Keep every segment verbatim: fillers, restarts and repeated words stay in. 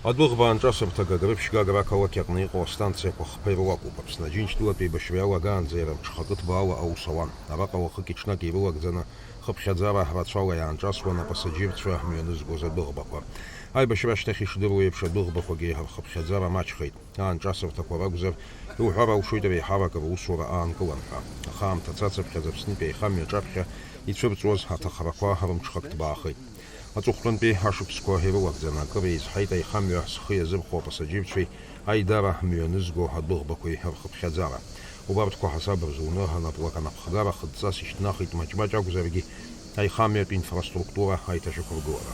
Адәыӷба аанҿасырҭа Гагрыԥшь Гагра ақалақь аҟны иҟоу астанциақәа хԥа ируакуп. Аԥсны Аџьынџьтәылатә еибашьра иалагаанӡа иара мҽхакы ҭбаала аус ауан. Араҟа уахыки-ҽнаки ирылагӡаны хыԥхьаӡара рацәала иаанҿасуан апасаџьырцәа мҩанызгоз адәыӷбақәа. Аибашьра ашьҭахь ишдыруа еиԥш, адәыӷбақәагьы рхыԥхьаӡара маҷхеит. Аанҿасырҭақәа ракәзар, иуҳәар алшоит реиҳарак русура аанкылан ҳәа. Аха аамҭа цацыԥхьаӡа Аԥснытәи аихамҩа аҿаԥхьа ицәырҵуаз аҭахрақәа рымҽхак ҭбаахеит. Аҵыхәтәантәи ашықәсқәа ирылагӡаны акыр еизҳаит аихамҩа зхы иазырхәо апасаџьырцәеи аидара мҩанызго адәыӷбақәеи рхыԥхьаӡара. Убарҭқәа ҳасаб рзуны анаплак анапхгара хыдҵас ишьҭнахит маҷ-маҷ акәзаргьы аихамҩатә инфраструктура аиҭашьақәыргылара.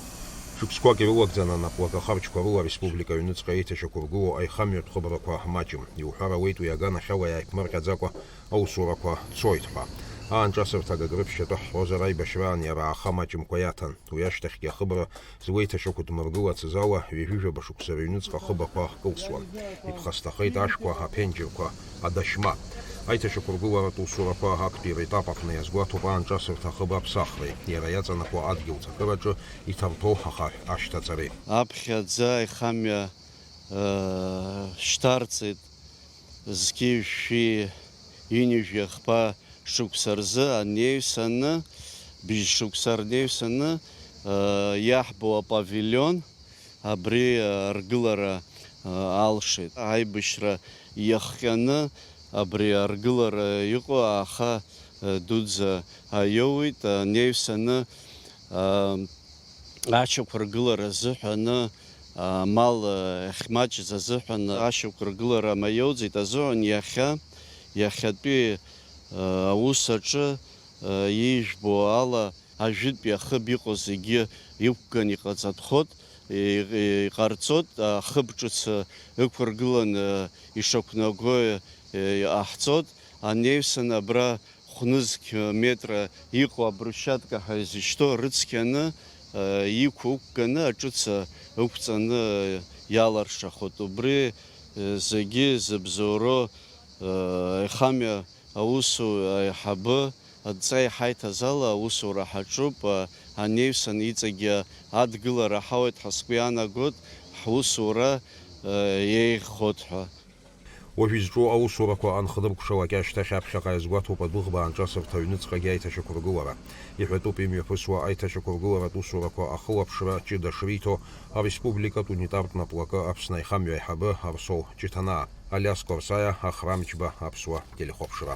Шықәсқәак ирылагӡаны анаплак ахарџьқәа рыла ареспублика аҩныҵҟа еиҭашьақәыргылоу аихамҩатә хыбрақәа маҷым. Иуҳәар ауеит, уи аганахьала иааиԥмырҟьаӡакәа аусурақәа цоит ҳәа. Аанҿасырҭа Гагрыԥшь атәы ҳҳәозар, аибашьраан иара ааха маҷымкәа иаҭан. Уи ашьҭахьгьы ахыбра зуеиҭашьақәдмыргылацыз ала, ҩажәижәаба шықәса рыҩныҵҟа хыбақәа кылсуан. Иԥхасҭахеит ашәқәа, аԥенџьырқәа, адашьма. Аиҭашьақәыргыларатә усурақәа актәи ретап аҟны иазгәаҭоуп аанҿасырҭа ахыб аԥсахреи, иара иаҵанакуа адгьыл ҵакыраҿы иҭарҭәоу ахаҳә ашьҭаҵареи. Аԥхьаӡа аихамҩа, э, шьҭарҵеит зқьи жәшәи ҩынҩажәи ахԥа шықәса рзы анеҩсаны, быжь шықәса рнеҩсаны, э, иаҳбо апавилион абри, э, аргылара, э, алшеит. Аибашьра иахҟьаны абри аргылара иҟоу ааха, э, дуӡӡа аиоуит, анеҩсаны, э, ашьақәыргылара азыҳәаны, амал, э, ахьмаҷыз азыҳәан ашьақәыргылара маиоуӡеит азыҳәан иахьа, иахьатәи, э, аус аҿы, э, ижәбо ала, ажәытәи ахыб иҟоу зегьы иқәган иҟаҵатәхоит, и-, и-, иҟарҵоит, ахыб ҿыц, э, ықәыргылан, э, ишақәнаго, э, иҟаҳҵоит, анеҩсан абра хә-нызқь метра иҟоу абрусиатка ҳәа изышьҭоу рыцқьаны, э, иқә ықәганы аҿыц ықәҵаны иаларшахоит. Убри, э, зегьы зыбзоуроу, э, аихамҩа аусу аиҳабы адҵа иҳаиҭаз ала аусура ҳаҿуп, э, анеҩсан иҵегьы адгылара ҳауеит ҳәа сгәы иаанагоит, ҳусура, э, еиӷьхоит ҳәа. Уажә изҿу аусурақәа анхныркәшалак ашьҭахь аԥхьаҟа иазгәаҭоуп адәыӷба аанҿасырҭа аҩныҵҟагьы аиҭашьақәыргылара. Иҳәатәуп имҩаԥысуа аиҭашьақәыргыларатә усурақәа ахылаԥшра ҷыда шриҭо ареспубликатә унитартә наплакы Аԥсны аихамҩа аиҳабы Арсоу Ҷыҭанаа, Алиас Кәарсаиа, Ахрам Џьба, Аԥсуа телехәаԥшра.